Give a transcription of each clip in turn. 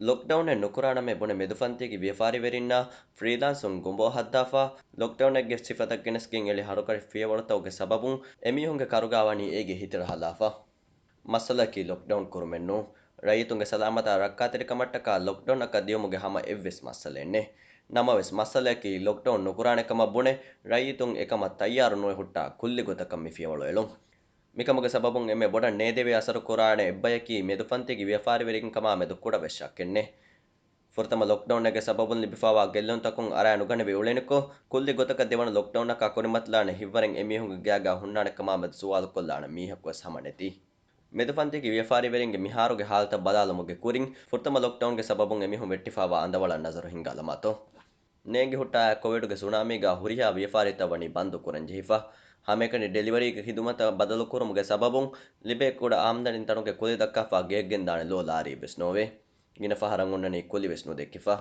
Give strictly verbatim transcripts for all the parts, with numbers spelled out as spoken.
ލޮކްޑައުނެއް ނުކުރާނަމޭ ބުނެ މެދުފަންތީގެ ވިޔަފާރިވެރިންނާ ފްރީލާންސުން ގުނބޯ ހައްދާފަ، ލޮކްޑައުނެއްގެ ސިފަތައް ގެނެސްގެން އެޅި ހަރުކަށި ފިޔަވަޅުތަކުގެ ސަބަބުން އެމީހުންގެ ކަރުގާ ވަނީ އޭގެ ހިތިރު ހަލާފަ. މައްސަލައަކީ ލޮކްޑައުން ކުރުމެއް ނޫން. ރައްޔިތުންގެ ސަލާމަތާ ރައްކާތެރިކަމަށްޓަކާ ލޮކްޑައުންއަކަށް ދިޔުމުގެ ހަމަ އެއްވެސް މައްސަލައެއް ނެތް. ނަމަވެސް، މައްސަލައަކީ ލޮކްޑައުން ނުކުރާނެ ކަމަށް ބުނެ، ރައްޔިތުން އެކަމަށް ތައްޔާރު ނުވެ ހުއްޓާ ކުއްލި ގޮތަކަށް މި ފިޔަވަޅު އެޅުން. މިކަމުގެ ސަބަބުން އެންމެ ބޮޑަށް ނޭދެވި އަސަރު ކުރާނެ އެއްބަޔަކީ މެދުފަންތީގެ ވިޔަފާރިވެރިން ކަމާ މެދު ކުޑަވެސް ޝައްކެއް ނެތް. ފުރަތަމަ ލޮކްޑައުންއެއްގެ ސަބަބުން ލިބިފާވާ ގެއްލުންތަކުން އަރާ ނުގަނެވި އުޅެނިކޮށް، ކުއްލި ގޮތަކަށް ދެވަނަ ލޮކްޑައުންއަކާ ކުރިމަތިލާނެ ހިތްވަރެއް އެމީހުންގެ ގާގާ ހުންނާނެ ކަމާ މެދު ސުވާލުކޮށްލާނެ މީހަކުވެސް ހަމަ ނެތި. މެދުފަންތީގެ ވިޔަފާރިވެރިންގެ މިހާރުގެ ހާލަތަށް ބަލާލުމުގެ ކުރިން، ފުރަތަމަ ލޮކްޑައުންގެ ސަބަބުން އެމީހުން ވެއްޓިފާވާ އަނދަވަޅަށް ނަޒަރު ހިންގާލަމާތޯ. ނޭނގި ހުއްޓާ ކޮވިޑުގެ ސުނާމީގާ ހުރިހާ ވިޔަފާރިތައް ވަނީ ބަންދު ކުރަން ޖެހިފަ. ހަމައެކަނި ޑެލިވަރީގެ ޚިދުމަތަށް ބަދަލުކުރުމުގެ ސަބަބުން ލިބޭ ކުޑަ އާމްދަނީ ތަނުގެ ކުލި ދައްކާފަ ގެއަށް ގެންދާނެ ލޯ ލާރީއެއްވެސް ނޯވޭ. ގިނަ ފަހަރަށް އޮންނަނީ ކުލިވެސް ނުދެއްކިފަ.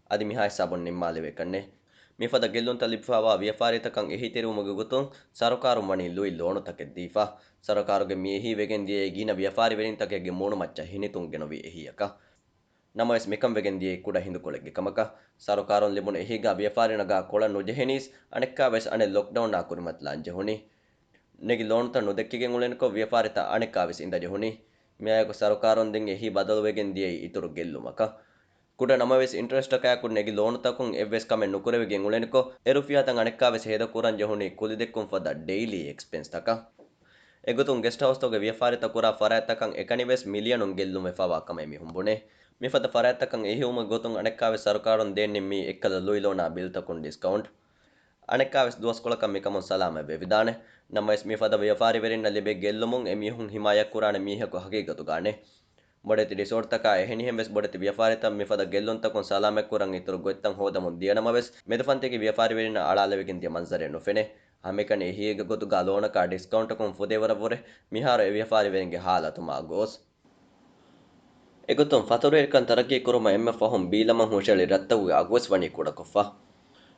އަދި މިހާ ހިސާބުން ނިންމާލެވޭކަށްނެތް. މިފަދަ ގެއްލުންތައް ލިބިފާވާ ވިޔަފާރިތަކަށް އެހީތެރިވުމުގެ ގޮތުން ސަރުކާރުން ވަނީ ލުއި ލޯނުތަކެއް ދީފަ. ސަރުކާރުގެ މި އެހީ ވެގެން ދިޔައީ ގިނަ ވިޔަފާރިވެރިންތަކެއްގެ މޫނުމައްޗަށް ހިނިތުން ގެނުވި އެހީއަކަށް. ނަމަވެސް މިކަން ވެގެން ދިޔައީ ކުޑަ ހިނދުކޮޅެއްގެ ކަމަކަށް. ސަރުކާރުން ލިބުނު އެހީގާ ވިޔަފާރި ނަގާ ކޮޅަށް ނުޖެހެނީސް، އަނެއްކާވެސް އަނެއް ލޮކްޑައުންއާ ކުރިމަތިލާން ޖެހުނީ. ނެގި ލޯނުތައް ނުދެއްކިގެން އުޅެނިކޮށް ވިޔަފާރިތައް އަނެއްކާވެސް އިނދަ ޖެހުނީ. މިއާއެކު ސަރުކާރުން ދިން އެހީ ބަދަލުވެގެން ދިޔައީ އިތުރު ގެއްލުމަކަށް. ކުޑަ ނަމަވެސް އިންޓަރެސްޓަކާއެކު ނެގި ލޯނުތަކުން އެއްވެސް ކަމެއް ނުކުރެވިގެން އުޅެނިކޮށް، އެ ރުފިޔާތައް އަނެއްކާވެސް ހޭދަކުރަން ޖެހުނީ ކުލިދެއްކުން ފަދަ ޑެއިލީ އެކްސްޕެންސްތަކަށް. އެގޮތުން ގެސްޓް ހައުސްތަކުގެ ވިޔަފާރިތައް ކުރާ ފަރާތްތަކަށް އެކަނިވެސް މިލިޔަނުން ގެއްލުން ވެފަވާ ކަމަށް އެމީހުން ބުނޭ. މިފަދަ ފަރާތްތަކަށް އެހީވުމުގެ ގޮތުން އަނެއްކާވެސް ސަރުކާރުން ދޭން ނިންމީ އެއްކަލަ ލުއި ލޯނާ ބިލްތަކުން ޑިސްކައުންޓް. އަނެއްކާވެސް ދުވަސްކޮޅަކަށް މިކަމުން ސަލާމަތް ވެވިދާނެ. ނަމަވެސް މިފަދަ ވިޔަފާރިވެރިންނަށް ލިބޭ ގެއްލުމުން އެމީހުން ހިމާޔަތްކުރާނެ މީހަކު ހަގީގަތުގާނެ. ބޮޑެތި ރިސޯޓްތަކާ އެހެނިހެންވެސް ބޮޑެތި ވިޔަފާރިތައް މިފަދަ ގެއްލުންތަކުން ސަލާމަތްކުރަން އިތުރު ގޮތްތައް ހޯދަމުން ދިޔަނަމަވެސް، މެދުފަންތީގެ ވިޔަފާރިވެރިންނަށް އަޅާލެވިގެން ދިޔަ މަންޒަރެއް ނުފެނޭ. ހަމައެކަނި އެހީގެ ގޮތުގާ ލޯނަކާ ޑިސްކައުންޓަކުން ފުދޭވަރަށްވުރެ މިހާރު އެ ވިޔަފާރިވެރިންގެ ހާލަތު މާ ގޯސް. އެގޮތުން ފަތުރުވެރިކަން ތަރައްގީކުރުމަށް އެންމެ ފަހުން ބީލަމަށް ހުށައެޅި ރަށްތަކުގެ އަގުވެސް ވަނީ ކުޑަކޮށްފަ.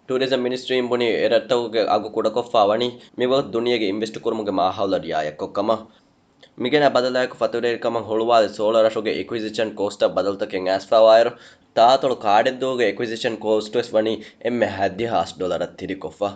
ޓޫރިޒަމް މިނިސްޓްރީން ބުނީ އެ ރަށްތަކުގެ އަގު ކުޑަކޮށްފަ ވަނީ މިވަގުތު ދުނިޔޭގެ އިންވެސްޓް ކުރުމުގެ މާހައުލަށް ރިއާޔަތްކޮށްކަމަށް. މިގެނައި ބަދަލާއެކު ފަތުރުވެރިކަމަށް ހުޅުވާލި ސޯޅަ ރަށުގެ އެކުއިޒިޝަން ކޯސްޓަށް ބަދަލުތަކެއް އައިސްފަވާއިރު، ތާއަތޮޅު ކާޑެއްދޫގެ އެކުއިޒިޝަން ކޯސްޓުވެސް ވަނީ އެންމެ ހަތްދިހަ ހާސް ޑޮލަރަށް ތިރިކޮށްފަ.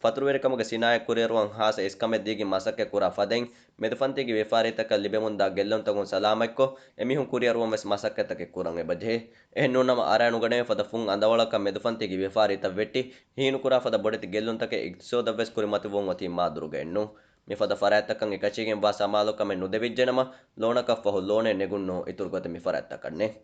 ފަތުރުވެރިކަމުގެ ސިނާއަތް ކުރިއަރުވަން ހާއްސަ އިސްކަމެއް ދީގެން މަސައްކަތް ކުރާ ފަދައިން، މެދުފަންތީގެ ވިޔަފާރީތަކަށް ލިބެމުންދާ ގެއްލުންތަކުން ސަލާމަތްކޮށް، އެމީހުން ކުރިއަރުވަން ވެސް މަސައްކަތްތަކެއް ކުރަން އެބަޖެހޭ. އެހެން ނޫންނަމަ، އަރާ ނުގަނެވޭ ފަދަ ފުން އަނދަވަޅަކަށް މެދުފަންތީގެ ވިޔަފާރީތައް ވެއްޓި، ހީނުކުރާ ފަދަ ބޮޑެތި ގެއްލުންތަކެއް އިގްތިސޯދަށް ވެސް ކުރިމަތިވުން އޮތީ މާ ދުރުގައެއްނޫން. މިފަދަ ފަރާތްތަކަށް އެކަށީގެންވާ ސަމާލުކަމެއް ނުދެވިއްޖެނަމަ، ލޯނަކަށްފަހު ލޯނެއް ނެގުންނޫން އިތުރު ގޮތެއް މި ފަރާތްތަކަށް ނެތް.